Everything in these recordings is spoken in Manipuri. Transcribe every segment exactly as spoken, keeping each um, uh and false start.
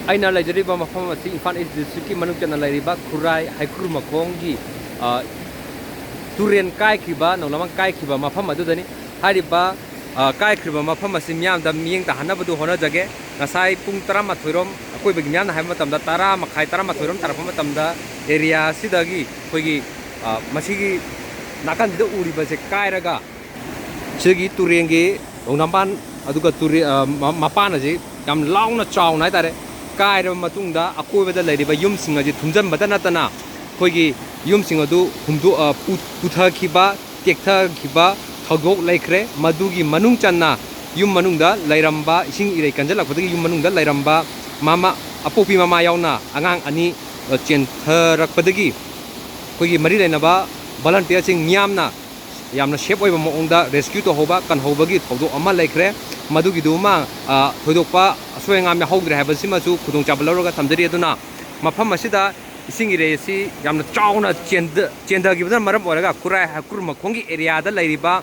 ꯑꯩꯅ ꯂꯩꯖꯔꯤꯕ ꯃꯐꯝ ꯑꯁꯤ ꯏꯝꯐꯥꯜ ꯏꯁ ꯗꯤꯁꯇ꯭ꯔꯤꯛꯀꯤ ꯃꯅꯨꯡ ꯆꯟꯅ ꯂꯩꯔꯤꯕ ꯈꯨꯔꯥꯏ ꯍꯩꯀ꯭ꯔꯨ ꯃꯈꯣꯡꯒꯤ, ꯑ, ꯇꯨꯔꯦꯟ ꯀꯥꯏꯈꯤꯕ, ꯅꯣꯡꯂꯃꯛ ꯀꯥꯏꯈꯤꯕ ꯃꯐꯝ ꯑꯗꯨꯗꯅꯤ꯫ ꯍꯥꯏꯔꯤꯕ, ꯑ, ꯀꯥꯏꯈ꯭ꯔꯤꯕ ꯃꯐꯝ ꯑꯁꯤ ꯃꯤꯌꯥꯝꯗ ꯃꯤꯠꯌꯦꯡ ꯇꯥꯍꯟꯅꯕꯗꯨ ꯍꯣꯠꯅꯖꯒꯦ꯫ ꯉꯁꯥꯏ ꯄꯨꯡ ꯇꯔꯥꯃꯥꯊꯣꯏꯔꯣꯝ, ꯑꯀꯣꯏꯕꯒꯤ ꯃꯤꯌꯥꯝꯅ ꯍꯥꯏꯕ ꯃꯇꯝꯗ, ꯇꯔꯥ ꯃꯈꯥꯏ, ꯇꯔꯥꯃꯥꯊꯣꯏꯔꯣꯝ ꯇꯥꯔꯛꯄ ꯃꯇꯝꯗ ꯑꯦꯔꯤꯌꯥ ꯑꯁꯤꯗꯒꯤ ꯑꯩꯈꯣꯏꯒꯤ, ꯑ, ꯃꯁꯤꯒꯤ ꯅꯥꯀꯟꯁꯤꯗ ꯎꯔꯤꯕꯁꯦ ꯀꯥꯏꯔꯒ ꯁꯤꯒꯤ ꯇꯨꯔꯦꯟꯒꯤ ꯂꯣꯡꯅꯥꯝꯄꯥꯟ, ꯑꯗꯨꯒ ꯇꯨꯔꯦ-, ꯑ, ꯃ-, ꯃꯄꯥꯟ ꯑꯁꯤ ꯌꯥꯝ ꯂꯥꯎꯅ ꯆꯥꯎꯅ ꯍꯥꯏꯇꯥꯔꯦ ꯀꯥꯏꯔꯕ ꯃꯇꯨꯡꯗ, ꯑꯀꯣꯏꯕꯗ ꯂꯩꯔꯤꯕ ꯌꯨꯝꯁꯤꯡ ꯑꯁꯤ ꯊꯨꯝꯖꯤꯟꯕꯇ ꯅꯠꯇꯅ ꯑꯩꯈꯣꯏꯒꯤ ꯌꯨꯝꯁꯤꯡ ꯑꯗꯨ ꯍꯨꯝꯗꯣ-, ꯑ, ꯄꯨ-, ꯄꯨꯊꯈꯤꯕ, ꯇꯦꯛꯊꯈꯤꯕ ꯊꯧꯗꯣꯛ ꯂꯩꯈ꯭ꯔꯦ꯫ ꯃꯗꯨꯒꯤ ꯃꯅꯨꯡ ꯆꯟꯅ ꯌꯨꯝ ꯃꯅꯨꯡꯗ ꯂꯩꯔꯝꯕ, ꯏꯁꯤꯡ ꯏꯔꯩ ꯀꯟꯁꯤꯜꯂꯛꯄꯗꯒꯤ ꯌꯨꯝ ꯃꯅꯨꯡꯗ ꯂꯩꯔꯝꯕ ꯃꯃꯥ, ꯑꯄꯣꯛꯄꯤ ꯃꯃꯥ ꯌꯥꯎꯅ ꯑꯉꯥꯡ ꯑꯅꯤ, ꯑ, ꯆꯦꯟꯊꯔꯛꯄꯗꯒꯤ ꯑꯩꯈꯣꯏꯒꯤ ꯃꯔꯤ ꯂꯩꯅꯕ ꯚꯣꯂꯟꯇꯤꯌꯔꯁꯤꯡ ꯃꯤꯌꯥꯝꯅ ꯌꯥꯝꯅ ꯁꯦꯐ ꯑꯣꯏꯕ ꯃꯑꯣꯡꯗ ꯔꯦꯁꯀ꯭ꯌꯨ ꯇꯧꯍꯧꯕ, ꯀꯟꯍꯧꯕꯒꯤ ꯊꯧꯗꯣꯛ ꯑꯃ ꯂꯩꯈ꯭ꯔꯦ꯫ ꯃꯗꯨꯒꯤꯗꯨꯃ, ꯑ, ꯊꯣꯏꯗꯣꯛꯄ ꯑꯁꯣꯏ ꯑꯉꯥꯝ ꯌꯥꯎꯍꯧꯗ꯭ꯔꯦ ꯍꯥꯏꯕꯁꯤꯃꯁꯨ ꯈꯨꯗꯣꯡꯆꯥꯕ ꯂꯧꯔꯒ ꯊꯝꯖꯔꯤ꯫ ꯑꯗꯨꯅ ꯃꯐꯝ ꯑꯁꯤꯗ ꯏꯁꯤꯡ ꯏꯔꯩ ꯑꯁꯤ ꯌꯥꯝꯅ ꯆꯥꯎꯅ ꯆꯦꯟꯗ-, ꯆꯦꯟꯊꯈꯤꯕꯅ ꯃꯔꯝ ꯑꯣꯏꯔꯒ ꯈꯨꯔꯥꯏ ꯍꯩꯀ꯭ꯔꯨ ꯃꯈꯣꯡꯒꯤ ꯑꯦꯔꯤꯌꯥꯗ ꯂꯩꯔꯤꯕ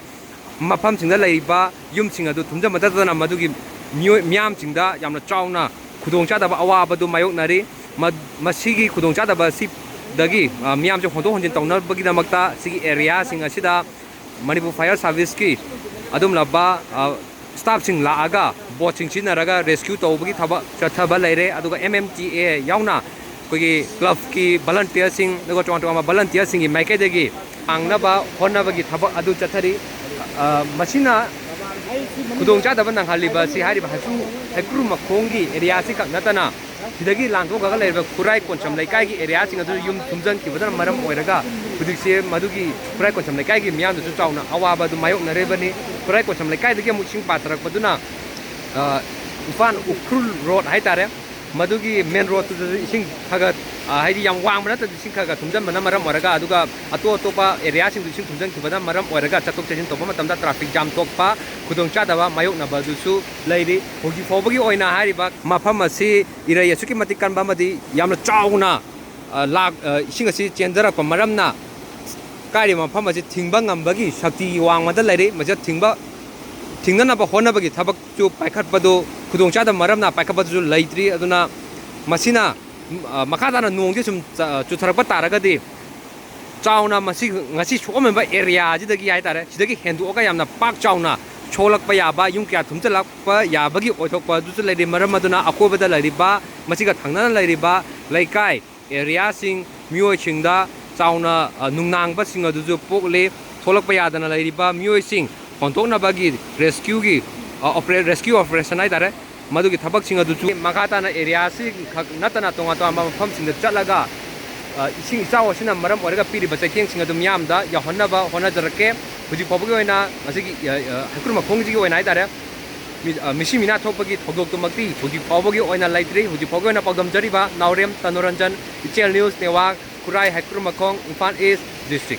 ꯃꯐꯝꯁꯤꯡꯗ ꯂꯩꯔꯤꯕ ꯌꯨꯝꯁꯤꯡ ꯑꯗꯨ ꯊꯨꯝꯖꯤꯟꯕꯇ ꯅꯠꯇꯅ ꯃꯗꯨꯒꯤ ꯃꯤꯑꯣꯏ ꯃꯤꯌꯥꯝꯁꯤꯡꯗ ꯌꯥꯝꯅ ꯆꯥꯎꯅ ꯈꯨꯗꯣꯡꯆꯥꯗꯕ ꯑꯋꯥꯕꯗꯨ ꯃꯥꯌꯣꯛꯅꯔꯤ꯫ ꯃ-, ꯃꯁꯤꯒꯤ ꯈꯨꯗꯣꯡꯆꯥꯗꯕ ꯑꯁꯤꯗꯒꯤ, ꯑ, ꯃꯤꯌꯥꯝꯁꯦ ꯍꯣꯟꯗꯣꯛ ꯍꯣꯟꯖꯤꯟ ꯇꯧꯅꯕꯒꯤꯗꯃꯛꯇ ꯁꯤꯒꯤ ꯑꯦꯔꯤꯌꯥꯁꯤꯡ ꯑꯁꯤꯗ ꯃꯅꯤꯄꯨꯔ ꯐꯥꯏꯌꯔ ꯁꯥꯔꯚꯤꯁꯀꯤ ꯑꯗꯨꯒꯨꯝꯂꯕ, ꯑ, ꯁ꯭ꯇꯥꯐꯁꯤꯡ ꯂꯥꯛꯑꯒ ꯕꯣꯠꯁꯤꯡ ꯁꯤꯖꯤꯟꯅꯔꯒ ꯔꯦꯁꯀ꯭ꯌꯨ ꯇꯧꯕꯒꯤ ꯊꯕꯛ ꯆꯠꯊꯕ ꯂꯩꯔꯦ꯫ ꯑꯗꯨꯒ ꯑꯦꯝ ꯑꯦꯝ ꯇꯤ ꯑꯦ ꯌꯥꯎꯅ ꯑꯩꯈꯣꯏꯒꯤ ꯀ꯭ꯂꯕꯀꯤ ꯚꯣꯂꯟꯇꯤꯌꯔꯁꯤꯡ, ꯑꯗꯨꯒ ꯇꯣꯉꯥꯟ ꯇꯣꯉꯥꯟꯕ ꯚꯣꯂꯟꯇꯤꯌꯔꯁꯤꯡꯒꯤ ꯃꯥꯏꯀꯩꯗꯒꯤ ꯍꯥꯡꯅꯕ ꯍꯣꯠꯅꯕꯒꯤ ꯊꯕꯛ ꯑꯗꯨ ꯆꯠꯊꯔꯤ꯫ ꯑ, ꯃꯁꯤꯅ ꯈꯨꯗꯣꯡꯆꯥꯗꯕ ꯅꯪꯍꯜꯂꯤꯕ ꯑꯁꯤ ꯍꯥꯏꯔꯤꯕ ꯍꯩꯀ꯭ꯔꯨ, ꯍꯩꯀ꯭ꯔꯨ ꯃꯈꯣꯡꯒꯤ ꯑꯦꯔꯤꯌꯥ ꯑꯁꯤꯈꯛ ꯅꯠꯇꯅ ꯁꯤꯗꯒꯤ ꯂꯥꯟꯊꯣꯛꯈ꯭ꯔꯒ ꯂꯩꯔꯤꯕ ꯈꯨꯔꯥꯏ ꯀꯣꯟꯁꯝ ꯂꯩꯀꯥꯏꯒꯤ ꯑꯦꯔꯤꯌꯥꯁꯤꯡ ꯑꯗꯨ ꯌꯨꯝ ꯊꯨꯝꯖꯤꯟꯈꯤꯕꯗꯨꯅ ꯃꯔꯝ ꯑꯣꯏꯔꯒ ꯍꯧꯖꯤꯛꯁꯦ ꯃꯗꯨꯒꯤ ꯈꯨꯔꯥꯏ ꯀꯣꯟꯁꯝ ꯂꯩꯀꯥꯏꯒꯤ ꯃꯤꯌꯥꯝꯗꯁꯨ ꯆꯥꯎꯅ ꯑꯋꯥꯕ ꯑꯗꯨ ꯃꯥꯌꯣꯛꯅꯔꯤꯕꯅꯤ꯫ ꯈꯨꯔꯥꯏ ꯀꯣꯟꯁꯝ ꯂꯩꯀꯥꯏꯗꯒꯤ ꯑꯃꯨꯛ ꯏꯁꯤꯡ ꯄꯥꯊꯔꯛꯄꯗꯨꯅ, ꯑ, ꯏꯝꯐꯥꯜ ꯎꯈ꯭ꯔꯨꯜ ꯔꯣꯗ ꯍꯥꯏꯇꯥꯔꯦ, ꯃꯗꯨꯒꯤ ꯃꯦꯟ ꯔꯣꯗꯇꯨꯗꯁꯨ ꯏꯁꯤꯡ ꯈꯔ ꯈꯔ, ꯑ, ꯍꯥꯏꯗꯤ ꯌꯥꯝ ꯋꯥꯡꯕ ꯅꯠꯇ꯭ꯔꯁꯨ ꯏꯁꯤꯡ ꯈꯔ ꯈꯔ ꯊꯨꯝꯖꯤꯟꯕꯅ ꯃꯔꯝ ꯑꯣꯏꯔꯒ, ꯑꯗꯨꯒ ꯑꯇꯣꯞ ꯑꯇꯣꯞꯄ ꯑꯦꯔꯤꯌꯥꯁꯤꯡꯗꯨ ꯏꯁꯤꯡ ꯊꯨꯝꯖꯤꯟꯈꯤꯕꯅ ꯃꯔꯝ ꯑꯣꯏꯔꯒ ꯆꯠꯊꯣꯛ ꯆꯠꯁꯤꯟ ꯇꯧꯕ ꯃꯇꯝꯗ ꯇ꯭ꯔꯥꯐꯤꯛ ꯖꯥꯝ ꯊꯣꯛꯄ, ꯈꯨꯗꯣꯡꯆꯥꯗꯕ ꯃꯥꯌꯣꯛꯅꯕꯗꯨꯁꯨ ꯂꯩꯔꯤ꯫ ꯍꯧꯖꯤꯛ ꯐꯥꯎꯕꯒꯤ ꯑꯣꯏꯅ ꯍꯥꯏꯔꯤꯕ ꯃꯐꯝ ꯑꯁꯤ ꯏꯔꯩ ꯑꯁꯨꯛꯀꯤ ꯃꯇꯤꯛ ꯀꯟꯕ ꯑꯃꯗꯤ ꯌꯥꯝꯅ ꯆꯥꯎꯅ, ꯑ, ꯂꯥꯛ-, ꯑ, ꯏꯁꯤꯡ ꯑꯁꯤ ꯆꯦꯟꯊꯔꯛꯄ ꯃꯔꯝꯅ ꯀꯥꯏꯔꯤꯕ ꯃꯐꯝ ꯑꯁꯤ ꯊꯤꯡꯕ ꯉꯝꯕꯒꯤ ꯁꯛꯇꯤ ꯋꯥꯡꯃꯗ ꯂꯩꯔꯤ꯫ ꯃꯁꯤꯗ ꯊꯤꯡꯕ, ꯊꯤꯡꯅꯅꯕ ꯍꯣꯠꯅꯕꯒꯤ ꯊꯕꯛꯁꯨ ꯄꯥꯏꯈꯠꯄꯗꯨ ꯈꯨꯗꯣꯡꯆꯥꯗꯕ ꯃꯔꯝꯅ ꯄꯥꯏꯈꯠꯄꯗꯨꯁꯨ ꯂꯩꯇ꯭ꯔꯤ꯫ ꯑꯗꯨꯅ ꯃꯁꯤꯅ, ꯑ, ꯃꯈꯥ ꯇꯥꯅ ꯅꯣꯡꯁꯦ ꯁꯨꯝ ꯆ-, ꯆꯨꯊꯔꯛꯄ ꯇꯥꯔꯒꯗꯤ, ꯆꯥꯎꯅ ꯃꯁꯤ, ꯉꯁꯤ ꯁꯣꯛꯑꯝꯃꯤꯕ ꯑꯦꯔꯤꯌꯥꯁꯤꯗꯒꯤ ꯍꯥꯏꯇꯥꯔꯦ, ꯁꯤꯗꯒꯤ ꯍꯦꯟꯗꯣꯛꯑꯒ ꯌꯥꯝꯅ ꯄꯥꯛ ꯆꯥꯎꯅ ꯁꯣꯛꯂꯛꯄ ꯌꯥꯕ, ꯌꯨꯝ ꯀꯌꯥ ꯊꯨꯝꯖꯤꯜꯂꯛꯄ ꯌꯥꯕꯒꯤ ꯑꯣꯏꯊꯣꯛꯄ ꯑꯗꯨꯁꯨ ꯂꯩꯔꯤ꯫ ꯃꯔꯝ ꯑꯗꯨꯅ ꯑꯀꯣꯏꯕꯗ ꯂꯩꯔꯤꯕ, ꯃꯁꯤꯒ ꯊꯪꯅꯅ ꯂꯩꯔꯤꯕ ꯂꯩꯀꯥꯏ, ꯑꯦꯔꯤꯌꯥꯁꯤꯡ, ꯃꯤꯑꯣꯏꯁꯤꯡꯗ ꯆꯥꯎꯅ, ꯑ, ꯅꯨꯡꯅꯥꯡꯕꯁꯤꯡ ꯑꯗꯨꯁꯨ ꯄꯣꯛꯂꯤ꯫ ꯊꯣꯛꯂꯛꯄ ꯌꯥꯗꯅ ꯂꯩꯔꯤꯕ ꯃꯤꯑꯣꯏꯁꯤꯡ ꯍꯣꯟꯗꯣꯛꯅꯕꯒꯤ ꯔꯦꯁꯀ꯭ꯌꯨꯒꯤ, ꯑ, ꯑꯣꯄꯔꯦ-, ꯔꯦꯁꯀ꯭ꯌꯨ ꯑꯣꯄꯔꯦꯁꯟ ꯍꯥꯏꯇꯥꯔꯦ, ꯃꯗꯨꯒꯤ ꯊꯕꯛꯁꯤꯡ ꯑꯗꯨꯁꯨ ꯃꯈꯥ ꯇꯥꯅ ꯑꯦꯔꯤꯌꯥꯁꯤ ꯈꯛ ꯅꯠꯇꯅ ꯇꯣꯉꯥꯟ ꯇꯣꯉꯥꯟꯕ ꯃꯐꯝꯁꯤꯡꯗ ꯆꯠꯂꯒ, ꯑ, ꯏꯁꯤꯡ ꯏꯆꯥꯎ ꯑꯁꯤꯅ ꯃꯔꯝ ꯑꯣꯏꯔꯒ ꯄꯤꯔꯤꯕ ꯆꯩꯊꯦꯡꯁꯤꯡ ꯑꯗꯨ ꯃꯤꯌꯥꯝꯗ ꯌꯧꯍꯟꯅꯕ ꯍꯣꯠꯅꯖꯔꯛꯀꯦ꯫ ꯍꯧꯖꯤꯛ ꯐꯥꯎꯕꯒꯤ ꯑꯣꯏꯅ ꯉꯁꯤꯒꯤ, ꯑ, ꯑ, ꯍꯩꯀ꯭ꯔꯨ ꯃꯈꯣꯡꯁꯤꯒꯤ ꯑꯣꯏꯅ ꯍꯥꯏꯇꯥꯔꯦ, ꯃꯤ-, ꯑ, ꯃꯤꯁꯤ ꯃꯤꯅꯥ ꯊꯣꯛꯄꯒꯤ ꯊꯧꯗꯣꯛꯇꯨꯃꯛꯇꯤ ꯍꯧꯖꯤꯛ ꯐꯥꯎꯕꯒꯤ ꯑꯣꯏꯅ ꯂꯩꯇ꯭ꯔꯤ꯫ ꯍꯧꯖꯤꯛ ꯐꯥꯎꯒꯤ ꯑꯣꯏꯅ ꯄꯥꯎꯗꯝꯖꯔꯤꯕ ꯅꯥꯎꯔꯦꯝ ꯇꯅꯨꯔꯟꯖꯟ, ꯏꯆꯦꯜ ꯅ꯭ꯌꯨꯁ ꯅꯦꯠꯋꯥꯔꯛ, ꯈꯨꯔꯥꯏ, ꯍꯩꯀ꯭ꯔꯨ ꯃꯈꯣꯡ, ꯏꯝꯐꯥꯜ ꯏꯁ ꯗꯤꯁꯇ꯭ꯔꯤꯛ꯫